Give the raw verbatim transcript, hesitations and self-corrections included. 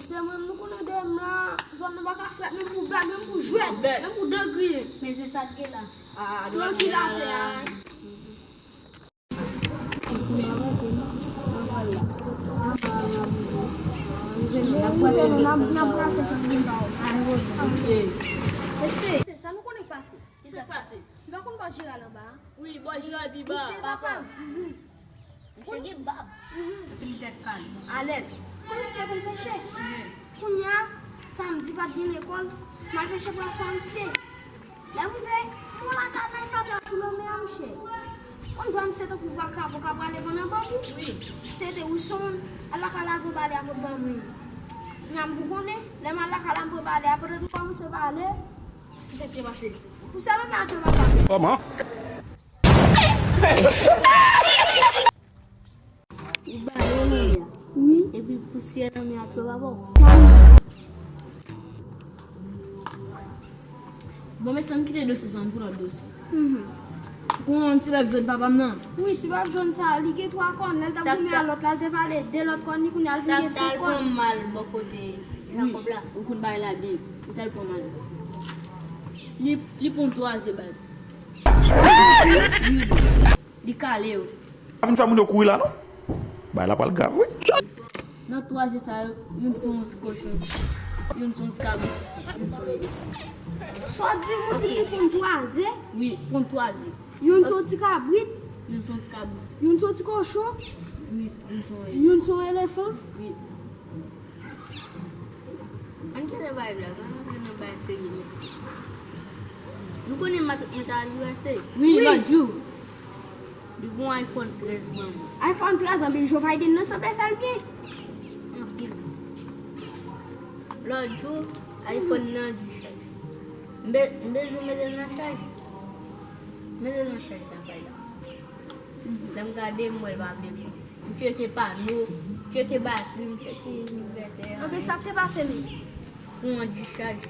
Se mwen, nou konnen de m la, zòn nan pa ka frèt, menm pou blag, menm pou jwèt, menm pou degriye. Men se sa k gen la. Trankil atè a. Mesye, se sa nou konnen k pase. Kisa k pase? M pa konn bò Jeral anba a. Wi, bò Jeral pi ba. Misye papa m. Misye gen bab. Epi li tèt kale. Alèz. Kòm misye konn peche. Kounye a, samdi pa t gen lekòl, m al peche pou aswè a misye. Lè m rive, m wè yon lakay nan fatra sou lanmè a, monchè. Konn vwa misye tankou vakabon k ap rale van nan banbou. Wi. Se te wison, al lakay la pran balè a pot ban mwen. Kounya m pou konnen, lè m al lakay la m pran balè a, pandan nou kòmanse pale, se sa k te pase. Pou sèl nan atè papa. Kòman? Ou ba yo nan men an. Wi. Epi pousyè nan men an ap fè papa w. Sa m. Bon, men sa m kite dosye sa pou lòt dosye. Mhm. Pou yon ti bèb jòn papa m nan. Wi, ti bèb jòn sa, li gen twa kòn. Lè l t ap goumen a lòt la, l te vale de lòt kòn, li kounye a l vin gen senk kòn. Sa k t al pran mal bò kote Jakòb la. Ou konn bagay la byen. Li t al pran mal. Li, li pran twa ze baz. Li kale yo. Pa vin fè moun yo kouri la, non. Bagay la pral grav, wi. Nan twa ze sa yo, youn se yon ti kochon, youn se yon ti kabrit, youn se yon elefan. Sa w di, ou di li pran twa ze? Wi, pran twa ze. Youn se yon ti kabrit. Youn se yon ti kabrit. Youn se yon ti kochon. Wi, youn se yon elefan. Youn se yon elefan. Wi. Ann kite bay blag, ann antre nan bay serye, mesye. Nou konnen mat-, mwen ta al U S A. Wi, wi. Lòt jou. Li gon iPhone trèz ban mwen. iPhone trèz, anpil Joe Biden nan sanble fè l byen. Anpil. Lòt jou, iPhone nan di chaj. M be-, m bezwen mete l nan chaj. Mete l nan chaj la, bay la. Lè m gade, m wè l pa vle pran. M tcheke pano, m tcheke batri, m tcheke envètè a. Anben, sa k te pase menm? Kouran dichaj.